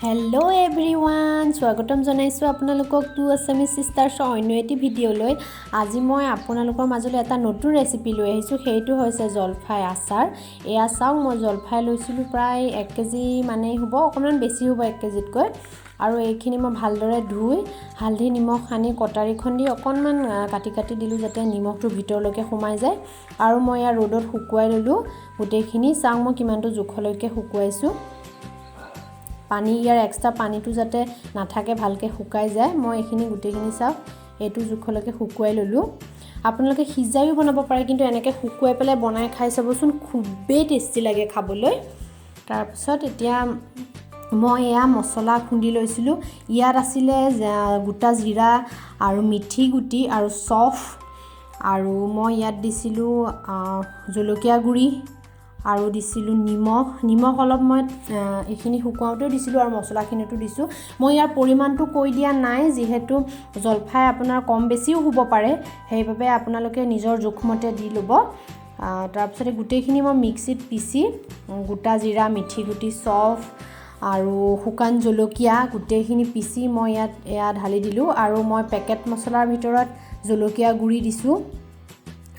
Hello' everyone, স্বাগতম জনাইছোঁ আপোনালোকক টু আছামিজ চিষ্টাৰ্ছৰ অন্য এটি ভিডিঅ'লৈ। আজি মই আপোনালোকৰ মাজলৈ এটা নতুন ৰেচিপি লৈ আহিছোঁ, সেইটো হৈছে জলফাই আচাৰ। এয়া চাওক, মই জলফাই লৈছিলোঁ প্ৰায় 1 কেজি মানেই হ'ব, অকণমান বেছি হ'ব 1 কেজিতকৈ। আৰু এইখিনি মই ভালদৰে ধুই হালধি নিমখ সানি কটাৰীখন দি অকণমান কাটি কাটি দিলোঁ, যাতে নিমখটো ভিতৰলৈকে সোমাই যায়। আৰু মই ইয়াৰ ৰ'দত শুকুৱাই ল'লোঁ গোটেইখিনি। চাওক মই কিমানটো জোখলৈকে শুকুৱাইছোঁ। পানী ইয়াৰ এক্সট্ৰা পানীটো যাতে নাথাকে, ভালকৈ শুকাই যায়। মই এইখিনি গোটেইখিনি চাওক এইটো জোখলৈকে শুকুৱাই ল'লোঁ। আপোনালোকে সিজাইও বনাব পাৰে, কিন্তু এনেকৈ শুকুৱাই পেলাই বনাই খাই চাবচোন, খুবেই টেষ্টি লাগে খাবলৈ। তাৰপিছত এতিয়া মই এয়া মছলা খুন্দি লৈছিলোঁ। ইয়াত আছিলে গোটা জিৰা আৰু মিঠি গুটি আৰু চফ, আৰু মই ইয়াত দিছিলোঁ জলকীয়া গুড়ি আৰু দিছিলোঁ নিমখ। নিমখ অলপ মই এইখিনি শুকুৱাওঁতেও দিছিলোঁ আৰু মছলাখিনিতো দিছোঁ। মই ইয়াৰ পৰিমাণটো কৈ দিয়া নাই, যিহেতু জলফাই আপোনাৰ কম বেছিও হ'ব পাৰে, সেইবাবে আপোনালোকে নিজৰ জোখমতে দি ল'ব। তাৰপিছতে গোটেইখিনি মই মিক্সিত পিচি গোটা জিৰা, মিঠি গুটি, চফ আৰু শুকান জলকীয়া গোটেইখিনি পিচি মই ইয়াত এয়া ঢালি দিলোঁ। আৰু মই পেকেট মছলাৰ ভিতৰত জলকীয়া গুড়ি দিছোঁ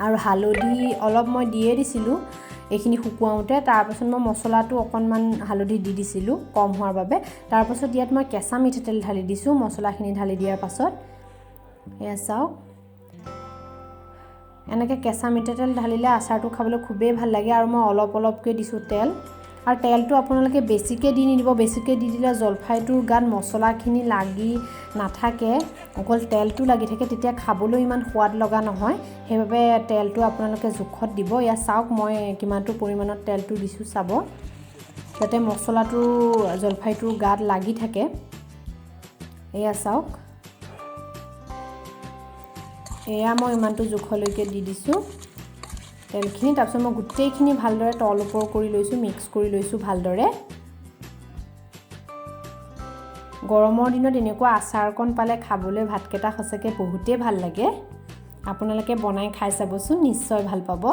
আৰু হালধি অলপ মই দিয়ে দিছিলোঁ এইখিনি শুকুৱাওঁতে। তাৰপাছত মই মছলাটো অকণমান হালধি দি দিছিলোঁ কম হোৱাৰ বাবে। তাৰপাছত ইয়াত মই কেঁচা মিঠাতেল ঢালি দিছোঁ মছলাখিনি ঢালি দিয়াৰ পাছত। এয়া চাওক, এনেকৈ কেঁচা মিঠাতেল ঢালিলে আচাৰটো খাবলৈ খুবেই ভাল লাগে। আৰু মই অলপ অলপকৈ দিছোঁ তেল। আৰু তেলটো আপোনালোকে বেছিকৈ দি নিদিব, বেছিকৈ দি দিলে জলফাইটোৰ গাত মছলাখিনি লাগি নাথাকে, অকল তেলটো লাগি থাকে, তেতিয়া খাবলৈ ইমান সোৱাদ লগা নহয়। সেইবাবে তেলটো আপোনালোকে জোখত দিব। ইয়াত চাওক মই কিমানটো পৰিমাণত তেলটো দিছোঁ চাব, যাতে মছলাটো জলফাইটোৰ গাত লাগি থাকে। এয়া চাওক, এয়া মই ইমানটো জোখলৈকে দি দিছোঁ তেলখিনি। তাৰপিছত মই গোটেইখিনি ভালদৰে তল ওপৰ কৰি লৈছোঁ, মিক্স কৰি লৈছোঁ ভালদৰে। গৰমৰ দিনত এনেকুৱা আচাৰকণ পালে খাবলৈ ভাতকেইটা সঁচাকৈ বহুতেই ভাল লাগে। আপোনালোকে বনাই খাই চাবচোন, নিশ্চয় ভাল পাব।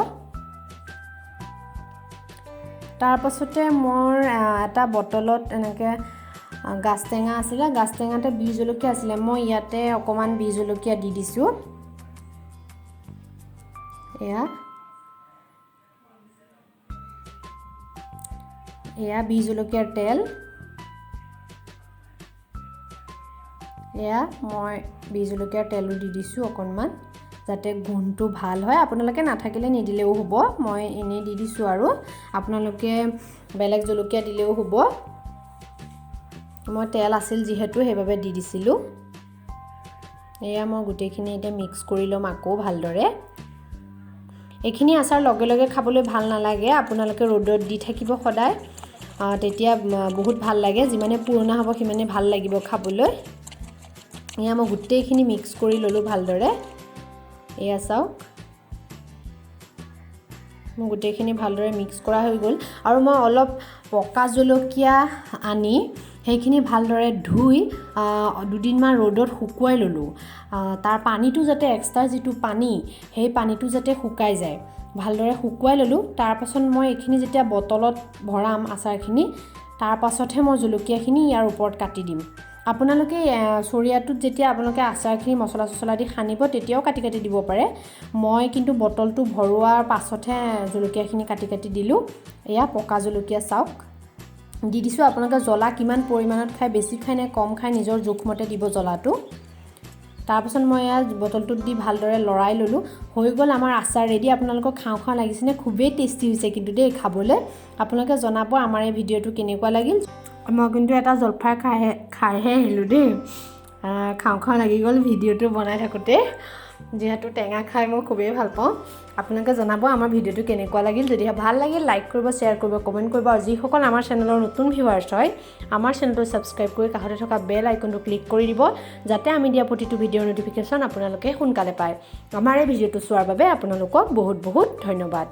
তাৰপাছতে মোৰ এটা বটলত এনেকৈ গাজ টেঙা আছিলে, গাজ টেঙাতে বিহ জলকীয়া আছিলে, মই ইয়াতে অকণমান বিহ জলকীয়া দি দিছোঁ। এয়া বিহ জলকীয়াৰ তেল। এয়া মই বিহ জলকীয়াৰ তেলো দি দিছোঁ অকণমান, যাতে গোন্ধটো ভাল হয়। আপোনালোকে নাথাকিলে নিদিলেও হ'ব, মই এনেই দি দিছোঁ আৰু আপোনালোকে বেলেগ জলকীয়া দিলেও হ'ব। মই তেল আছিল যিহেতু সেইবাবে দি দিছিলোঁ। এয়া মই গোটেইখিনি এতিয়া মিক্স কৰি ল'ম আকৌ ভালদৰে। এইখিনি আচাৰ লগে লগে খাবলৈ ভাল নালাগে, আপোনালোকে ৰ'দত দি থাকিব সদায়, তেতিয়া বহুত ভাল লাগে। যিমানে পুৰণা হ'ব সিমানে ভাল লাগিব খাবলৈ। এয়া মই গোটেইখিনি মিক্স কৰি ল'লোঁ ভালদৰে। এয়া চাওক, মোৰ গোটেইখিনি ভালদৰে মিক্স কৰা হৈ গ'ল। আৰু মই অলপ পকা জলকীয়া আনি সেইখিনি ভালদৰে ধুই দুদিনমান ৰ'দত শুকুৱাই ল'লোঁ। তাৰ পানীটো যাতে এক্সট্ৰা যিটো পানী, সেই পানীটো যাতে শুকাই যায়, ভালদৰে শুকুৱাই ল'লোঁ। তাৰপাছত মই এইখিনি যেতিয়া বটলত ভৰাম আচাৰখিনি, তাৰপাছতহে মই জলকীয়াখিনি ইয়াৰ ওপৰত কাটি দিম। আপোনালোকে চৰিয়াটোত যেতিয়া আপোনালোকে আচাৰখিনি মছলা চছলা দি সানিব তেতিয়াও কাটি কাটি দিব পাৰে। মই কিন্তু বটলটো ভৰোৱাৰ পাছতহে জলকীয়াখিনি কাটি কাটি দিলোঁ। এয়া পকা জলকীয়া চাওক দি দিছোঁ। আপোনালোকে জ্বলা কিমান পৰিমাণত খায়, বেছি খায় নে কম খায় নিজৰ জোখমতে দিব জ্বলাটো। তাৰপাছত মই এয়া বটলটোত দি ভালদৰে লৰাই ল'লোঁ। হৈ গ'ল আমাৰ আচাৰ ৰেডি। আপোনালোকক খাওঁ খাওঁ লাগিছেনে? খুবেই টেষ্টি হৈছে কিন্তু দেই খাবলৈ। আপোনালোকে জনাব আমাৰ এই ভিডিঅ'টো কেনেকুৱা লাগিল। মই কিন্তু এটা জলফাই খাইহে আহিলোঁ দেই, খাওঁ খাওঁ লাগি গ'ল ভিডিঅ'টো বনাই থাকোঁতে। যিহেতু টেঙা খাই মই খুবেই ভাল পাওঁ। আপোনালোকে জনাব আমাৰ ভিডিঅ'টো কেনেকুৱা লাগিল। যদিহে ভাল লাগিল লাইক কৰিব, শ্বেয়াৰ কৰিব, কমেণ্ট কৰিব। আৰু যিসকল আমাৰ চেনেলৰ নতুন ভিউৱাৰ্ছ হয়, আমাৰ চেনেলটো ছাবস্ক্ৰাইব কৰি কাষতে থকা বেল আইকনটো ক্লিক কৰি দিব, যাতে আমি দিয়া প্ৰতিটো ভিডিঅ'ৰ ন'টিফিকেশ্যন আপোনালোকে সোনকালে পায়। আমাৰ এই ভিডিঅ'টো চোৱাৰ বাবে আপোনালোকক বহুত বহুত ধন্যবাদ।